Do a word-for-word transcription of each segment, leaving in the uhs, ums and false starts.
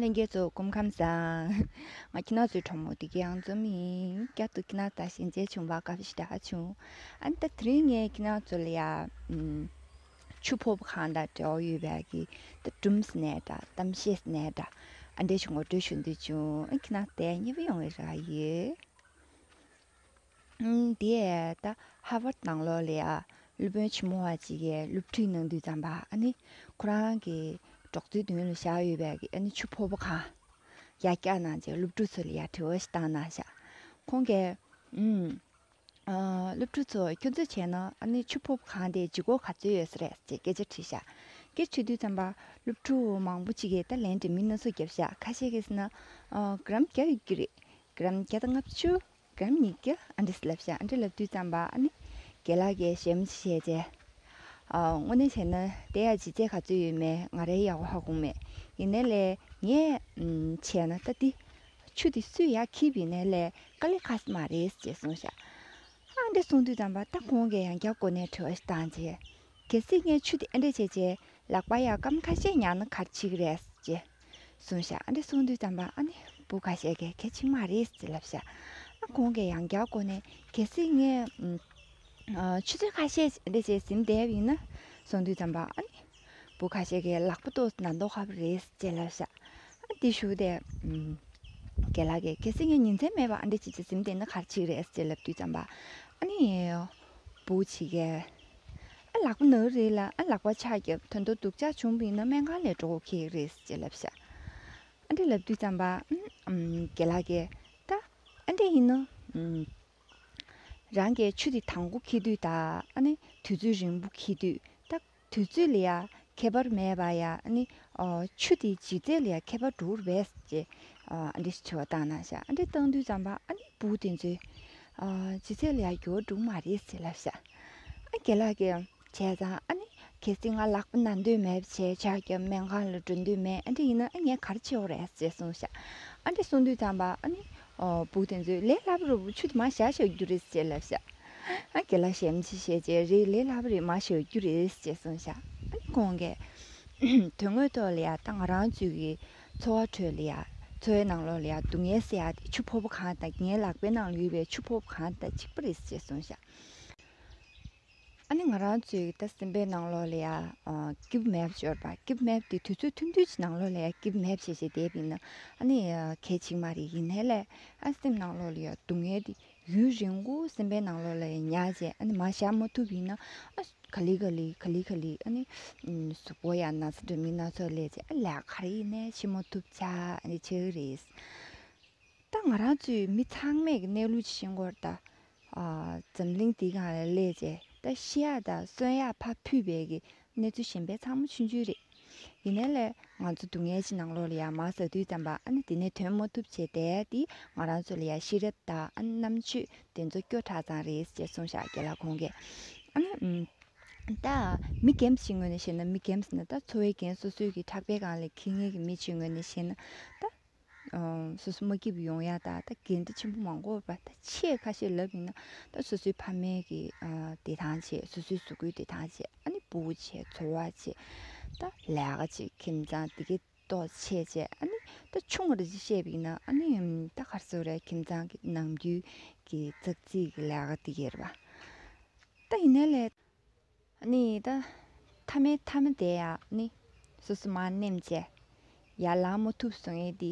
ལྷན་རྒྱས་ཚོ་སྐུ་ཁམས་བཟང་། ང་ཁྱེད་རང་ཚོའི་གྲོགས་མོ་བདེ་སྐྱིད་དབྱངས་འཛོམས་ཡིན། བསྐྱར་དུ་ཁྱེད་རང་དང་ཞལ་མཇལ་བྱུང་བ་དགའ་བ་ཞེ་དྲག་བྱུང་། ཨ་ནི་ད་དེ་རིང་ངས་ཁྱེད་རང་ཚོ་ལ་ཡ་ཨུམ། ཆུ་ཕོར་པ་གང་དང་འབྲེལ་བ་ཡོད་པའི་གི་ད་སྒྲུང་ཟེར་ནའི་འདྲ། གཏམ་བཤད་ཟེར་ནའི་འདྲ། ཨ་འདྲས་ཞིག་ངོ་སྤྲོད་ཞུ་འདོད་བྱུང་། ཨ་ཁྱེད་རང་དེ་མཉེས་པོ་ཡོང་བའི་རེ་བ་ཡོད། ཨུམ། དེ་ད་ཧར་ཝརཌ་ནང་ལོགས་ལ་ཡ་སློབ་དཔོན་ཆེན་མོ་བ་ཅིག་གིས་སློབ་ཁྲིད་གནང་དུས་ཙམ་པ། ཨ་ནི་ཁོ་རང་གི་སྒྲོག་ཙེའི་མདུན་ལ་བཞག་ཡོད་པའི་གི་ཨ་ནི་ཆུ་ཕོར་པ་གང་ཡར་བཀྱགས་གནང་བྱས་སློབ་ཕྲུག་ཚོ་ལ་ཡ་དྲི་བ་ཞིག་བཏང་གནང་ཤག་ཁོང་གིས། ཨུམ། ཨ། སློབ་ཕྲུག་ཚོ། ཁྱོད་ཚོས་བྱས་ན་ཨ་ནི་ཆུ་ཕོར་པ་གང་དེ་ལྗིད་ཁོག་ག་ཚོད་ཡོད་ས་རེད་ཅེས་སྐད་ཆ་དྲིས་ཤག་སྐད་ཆ་དྲིས་དུས་ཙམ་པ་སློབ་ཕྲུག་མང་པོ་ཅིག་གིས་ད་ལན་འདྲ་མིན་སྣ་ཚོགས་བརྒྱབ་ཤག་ཁ་ཤས་ཀྱིས་ཟེར་ན། ཨ། གྲམ་བརྒྱ་ཡོད་ཀྱི་རེད། གྲམ་བརྒྱ་དང་ལྔ་བཅུ། གྲམ་ཉིས་བརྒྱ། ཨ་འདྲས་ལབ་ཤག་ཨ་འདྲས་ལབ་དུས་ཙམ་པ་ཨ་ནི་རྒན་ལགས་ཀྱིས་ཞལ་མ་ཕྱེ་བྱས། ཨ། དངོས་གནས་བྱས་ན་དེ་ཡ་ལྗིད་ཚད་ག་ཚོད་ཡོད་མེད་ང་རང་ཡག་པོ་ཧ་གོ་མེད། ཡིན་ནའི་ལས་ངས་ཨུམ་བྱས་ན་ད་འདི་ཆུ་དེ་སུས་ཡར་འཁྱེར་བ་ཡིན་ནའི་ལས་དཀའ་ལས་ཁག་ས་མ་རེད་ཅེས་གསུངས་ཤག་ཨ་འདྲས་གསུངས་དུས་ཙམ་པ་ད་ཁོང་གིས་ཡང་བསྐྱར་སྒོ་ནས་དྲི་བ་ཞིག་བཏང་བྱས། གལ་སྲིད་ངས་ཆུ་དེ་ཨ་འདྲས་བྱས་བྱས་ལག་པ་ཡ་སྐམ་ཁ་ཤས་ཉར་ན་ག་རེ་བྱེད་ཀྱི་རེད་ཅེས་གསུངས་ཤག་ཨ་འདྲས་གསུངས་དུས་ཙམ་པ་ཨ་ནི་བུ་ཁ་ཤས་ཀྱིས་གལ་ཆེན་མ་རེད་ཅེས་ལབ་ཤག་ཨ་ཁོང་གིས་ཡང་བསྐྱར་སྒོ་ནས་གལ་སྲིད་ངས་ཨུམ། ཨ། ཆུ་ཚོད་ཁ་ཤས་ཨ་འདྲས་བྱས་ཟིན་བསྡད་པ་ཡིན་ན་གསུངས་དུས་ཙམ་པ་ཨ་ནི་བུ་ཁ་ཤས་ཀྱིས་ལག་པ་ཏོག་ཙམ་ན་མདོག་ཁ་པོ་རེད་ཅེས་ལབ་ཤག་ཨ་དེའི་གཞུག་དེ་ཨུམ། རྒན་ལགས་ཀྱིས་གལ་སྲིད་ངས་ཉིན་མཚན་མེད་པར་ཨ་འདྲས་བྱས་བྱས་ཟིན་བསྡད་ན་ག་རེ་བྱེད་ཀྱི་རེད་ཅེས་ལབ་དུས་ཙམ་པ་ཨ་ནི་བུ་ཅིག་གིས། ཨ་ལག་པ་ན་རེད་ལ། ཨ་ལག་པ་ཆག་རྒྱབ་ད་དུང་སྡུག་ཅག་བྱུང་བ་ཡིན་ན་སྨན་ཁང་ལ་འགྲོ་དགོས་ཀྱི་རེད་ཅེས་ལབ་ཤག་ཨ་འདྲས་ལབ་དུས་ཙམ་པ་ཨུམ། རྒན་ལགས་ཀྱིས་ད་ཨ་འདྲས་ཡིན་ན་ཨུམ། རང་གིས་ཆུ་དེ་དང་པོ་འཁྱེར་དུས་དང་ཨ་ནི་དུས་ཚོད་རིང་པོ་འཁྱེར་དུས་ད་དུས་ཚོད་ལ་ཡ་ཁྱད་པར་མེད་པ་ཡ། ཨ་ནི་ཨོ་ཆུ་དེའི་ལྗིད་ཚད་ལ་ཡ་ཁྱད་པར་འགྲོ་གི་རེད་ཅེས་ཨ་འདྲས་དྲི་བ་བཏང་གནང་ཤག་ཨ་འདྲས་བཏང་དུས་ཙམ་པ་ཨ་ནི་བུ་དེ་ཚོས་ཨ་ལྗིད་ཚད་ལ་ཡ་འགྱུར་བ་འགྲོ་གི་མ་རེད་ཅེས་ལབ་ཤག་ཨ་རྒན་ལགས་ཀྱིས་བྱས་ཙང་ཨ་ནི་གལ་སྲིད་ང་ལག་པ་ན་འདོད་མེད་པ་བྱས་ཆག་རྒྱབ་སྨན་ཁང་ལ་འགྲོ་འདོད་མེད། ཨ་འདྲས་ཡིན་ན་ཨ་ངས་ག་རེ་བྱེད་དགོས་རེད་ཅེས་གསུངས་ཤག་ཨ་འདྲས་གསུངས་དུས་ཙམ་པ་ཨ་ནི་ཨོ་བུ་དེ་ཚོས་ལས་སླ་པོ་རེད་བུ། ཆུ་དེ་མར་བཞག་བཞག་རྒྱུ་རེད་ཅེས་ལབ་ཤག་ཨ་རྒན་ལགས་ཞལ་མ་ཕྱེ་བྱས་བྱས་རེད། ལས་སླ་པོ་རེད། མར་བཞག་རྒྱུ་རེད་ཅེས་གསུངས་ཤག་ཨ་ནི་ཁོང་གིས་དོན་དངོས་ཐོག་ལ་ཡ་ད་ང་རང་ཚོའི་གི་འཚོ་བ་ཁྲོད་ལ་ཡ་འཚོ་བའི་ནང་ལོགས་ལ་ཡ་སྡུག་བསྔལ་ཟེར་ཡ་དེ་ཆུ་ཕོར་པ་གང་དང་ངའི་ལག་པའི་ནང་ལ་ཡོད་པའི་ཆུ་ཕོར་པ་གང་དང་གཅིག་པ་རེད་ཅེས་གསུངས་ཤག་ཨ་ནི་ང་རང་ཚོའི་ད་སེམས་པའི་ནང་ལོགས་ལ་ཡ་ཨ་སྐྱིད་པོ་མེད་པ་ཅིག་ཡོད་རེད་པ། སྐྱིད་པོ་མེད་པ་དེ་དུས་ཚོད་ཐུང་ཐུང་ཅིག་ནང་ལོགས་ལ་ཡ་སྐྱིད་པོ་མེད་པ་བྱས་བྱས་བསྡད་པ་ཡིན་ན་ཨ་ནི་གལ་ཆེ་གི་མ་རེད། ཡིན་ནའི་ལས་ཨ་སེམས་ནང་ལོགས་ལ་ཡ་སྡུག་བསྔལ་དེ་ཡུན་རིང་པོ་སེམས་པའི་ནང་ལོགས་ལ་ཡ་ཉར་བྱས་ཨ་ནི་མར་བཞག་མ་ཐུབ་པ་ཡིན་ན་ཨ་ག་ལེ་ག་ལེ་ག་ལེ་ག་ལེ་ཨ་ནི་གཟུགས་པོ་ཡ་ན་ཚ་འདྲ་མིན་སྣ་ཚོགས་སླེབས་བྱས་ཨ་ལས་ཀ་ག་རེ་ཡིན་ནའི་བྱེད་མ་ཐུབ་ཆགས་ཨ་ནི་ཆགས་ཀྱི་རེད། ད་ང་རང་ཚོའི་མི་ཚང་མས་ཀྱི་གནས་ལུགས་ཅིག་ཤེས་དགོས་རེད་ད། ཨ་འཛམ་གླིང་འདིའི་སྒང་ལ་སླེབས་བྱས་ད་ཤི་ཡག་དང་གསོན་ཡག་ཕར་ཕུད་པའི་གི་གནས་ཚུལ་གཞན་པ་ཚང་མ་ཆུང་ཆུང་རེད། ཡིན་ནའི་ལས་ང་ཚོ་སྡུག་བསྔལ་ཅིག་ནང་ལོགས་ལ་ཡ་མར་ཟགས་དུས་ཙམ་པ་ཨ་ནི་དེ་ནས་ཐོན་མ་ཐུབ་བྱས་བསྡད་ཡག་དེ་ང་རང་ཚོ་ལ་ཡ་ཤེས་རབ་དང་ཨ་ནི་རྣམ་དཔྱོད་དེ་ཚོ་སྐྱོ་དྲགས་ཙང་རེད་ཅེས་གསུངས་ཤག་རྒན་ལགས་ཁོང་གིས། ཨ་ནི་ཨུམ། ད་མི་རྒན་ཞིག་ངོས་ནས་བཤད་ན། མི་རྒན་ཟེར་ན་ད་འཚོ་བའི་རྒན་སོ་སོའི་གི་ཕྲག་པའི་སྒང་ལ་འཁྱེར་མཁན་གི་མི་ཅིག་ངོས་ནས་བཤད་ན་ད། ཨ་སོ་སོ་མ་སྐྱིད་པ་ཡོང་ཡ་ད་ད་འགན་འཁྲི་ཆེན་པོ་མང་པོ་ཡོད་པ། ད་ཆེས་ཁ་ཤས་ལབ་ཡིན་ན་ད་སོ་སོའི་ཕ་མའི་གི་ཨ་བདེ་ཐང་བྱས། སོ་སོའི་གཟུགས་པོའི་བདེ་ཐང་བྱས། ཨ་ནི་སྤོ་བོ་བྱས། འཚོ་བ་བྱས། ད་ལས་ཀ་བྱས། ཁྱིམ་ཚང་དེ་གའི་ཏོག་ཙམ་བྱས་བྱས། ཨ་ནི་ད་ཆུང་བ་རེ་ཅིག་བཤད་པ་ཡིན་ན་ཨ་ནི་ད་ག་རེ་ཟེར་དགོས་རེད། ཁྱིམ་ཚང་གི་ནམ་རྒྱུན་གི་ཙག་ཙིག་གི་ལས་ཀ་དེ་གའི་རེད་པ། ད་ཡིན་ནའི་ལས། ཨ་ནི་ད་མཐའ་མའི་མཐའ་མ་དེ་ཡ་ནི་སོ་སོ་མར་ནེམ་བྱས་ཡར་ལངས་མ་ཐུབ་སོང་ཡས་དེ་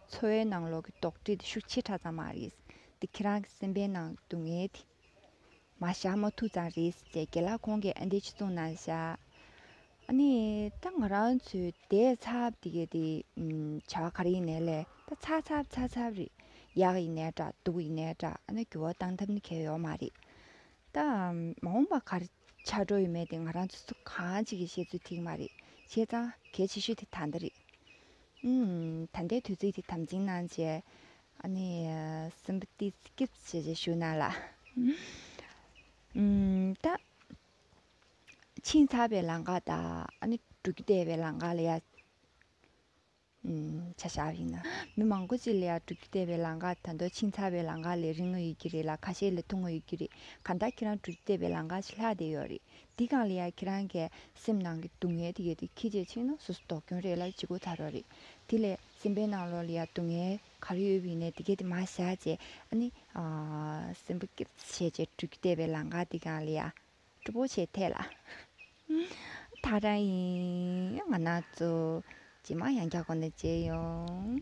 འཚོ་བའི་ནང་ལོགས་ཀྱི་དོགས་འདྲི་དེ་ཤུགས་ཆེ་དྲགས་ཙང་མ་རེད། དེ་ཁྱེད་རང་གི་སེམས་པའི་ནང་སྡུག་བསྔལ་དེ་མར་བཞག་མ་ཐུབ་ཙང་རེད་ཅེས་རྒན་ལགས་ཁོང་གིས་ཨ་འདྲས་ཅིག་གསུངས་གནང་ཤག་ཨ་ནི་ད་ང་རང་ཚོའི་བསྡད་ཚར་བ་དེ་གས་དེ་ཨུམ་བྱ་བ་ག་རེ་ཡིན་ནའི་ལས་ད་ཚར་ཚར་ཚར་ཚར་རེད། ཡག་ཡིན་ནའི་འདྲ། སྡུག་ཡིན་ནའི་འདྲ། ཨ་ནི་འགྱུར་བ་བཏང་ཐབས་ནི་གང་ཡང་ཡོད་མ་རེད། ད་མ་འོངས་པ་ག་རེ་ཆགས་འགྲོ་ཡོད་མེད་དེ་ང་རང་ཚོ་སུ་གང་ཅིག་གིས་བཤད་ཚོད་ཐིག་མ་རེད། བྱས་ཙང་གལ་ཆེ་ཤོས་དེ་ད་ལྟ་རེད། ཨུམ། ད་ལྟའི་དུས་ཚིགས་དེ་དམ་འཛིན་གནང་བྱས། ཨ་ནི་སེམས་པ་ཏིས་སྐྱིད་བྱས་བྱས་བཞུགས་གནང་ལ། ཨུམ། ད་ཕྱིན་ཚར་བའི་ལམ་ཁ་དང་ཨ་ནི་འགྲོ་རྒྱུ་བསྡད་པའི་ལམ་ཁ་ལ་ཡ། ཨུམ། ཆ་བཞག་ཡིན་ན། མི་མང་པོ་ཅིག་ལ་ཡ་འགྲོ་རྒྱུ་བསྡད་པའི་ལམ་ཁ་ད་དུང་ཕྱིན་ཚར་བའི་ལམ་ཁ་ལས་རིང་ང་ཡོད་ཀྱི་རེད་ལ། ཁ་ཤས་ལ་ཐུང་ང་ཡོད་ཀྱི་རེད། གང་ལྟར་ཁྱེད་རང་འགྲོ་རྒྱུ་བསྡད་པའི་ལམ་ཁ་ཞིག་ལྷག་བསྡད་ཡོད་རེད། འདི་སྒང་ལ་ཡ་ཁྱེད་རང་གི་སེམས་ནང་གི་སྡུག་བསྔལ་དེ་གས་དེ་ཁྱེར་བྱས་ཕྱིན་ན་སོ་སོ་སྡུག་གྱོང་རེད་ལ་ལྗིད་ཁོག་ད་རོགས་རེད། དེ་ལས་སེམས་པའི་ནང་ལོགས་ལ་ཡ་སྡུག་བསྔལ་ག་རེ་ཡོད་པ་ཡིན་ནའི་དེ་གས་དེ་མར་བཞག་བྱས། ཨ་ནི། ཨ། སེམས་པ་སྐྱིད་པོ་བྱས་བྱས་འགྲོ་རྒྱུ་བསྡད་པའི་ལམ་ཁ་འདི་སྒང་ལ་ཡ། སྤྲོ་པོ་བྱས་ཐད་ལ། ཐག་རང་ཡིན། ང་རང་ཚོ་རྗེས་མ་ཡང་བསྐྱར་གོ་ནས་མཇལ་ཡོང་།